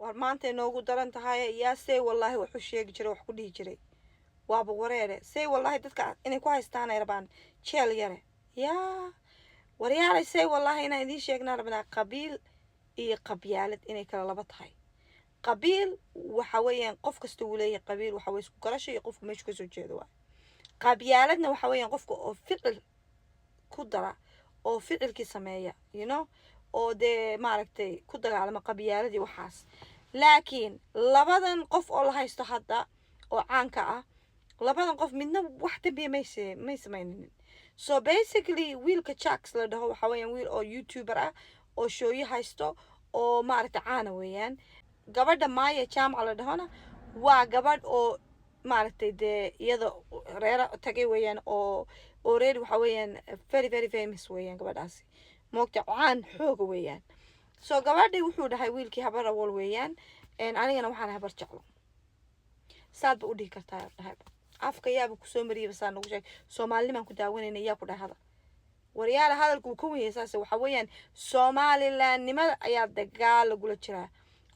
War maantay noogu daran tahay. Yaa say wallaahi wax u sheegi jiray, wax ku dhihi jiray? Waaba wareere. Say wallaahi dadka inay ku haystaan ay rabaan jeel yare. Yaa waryaalay, say wallaahi inaan idiin sheegnaa rabnaa qabiil iyo qabyaalad inay kala laba tahay. Qabiil waxa weeyaan qof kasta uu leeyahay qabiil, waxa weye isku garasho iyo qofku meeshu kasoo jeedo waay. Qabyaaladna waxa weeyaan qofka oo ficil ku dara oo ficilkii sameeya oo dee maaragtay ku dagaalama qabyaaladii waxaas. Laakiin labadan qof oo la haysto hadda oo caanka ah, labadan qof midna wax dambiya may sameyninin. So basically, wiilka Jacks la dhaho waxa weeyaan wiil oo YouTuber ah oo showyo haysto oo maaragtay caana weeyaan. Gabadha Maaya Jaamaca la dhahona waa gabadh oo maaragtay dee iyada reera tagay weeyaan, oo already waxa weeyaan very very famous weeyaan gabadhaasi, moogta, caan xooga weeyaan. So gabadhii wuxuu dhahay wiilkii Habar Awal weeyaan, anigana waxaan Habar Jeclo. Saad ba u dhihi kartaa? Dhahay afka yaaba kusoo mariyaba, saa nagu sheeg. Soomaalinimaan ku daawanayna, yaa ku dhahay hadal? Waryaala, hadalku uu ka wen yahay. Saas waxa weeyaan Somalilandnimada ayaa dagaal lagula jiraa.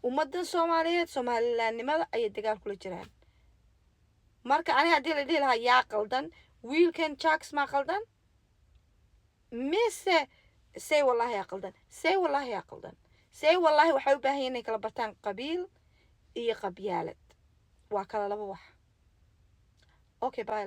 Ummadan Soomaaliyeed Somalilandnimada ayay dagaal kula jiraan. Marka ani haddii la dhihi lahaa yaa qaldan, wiilkan Jacks maa qaldan mise say wallaahi yaa qaldan? Say wallaahi yaa qaldan. Say wallaahi waxay u baahan yihin inay kala bartaan qabiil iyo qabyaalad, waa kala laba wax. Okay, bye.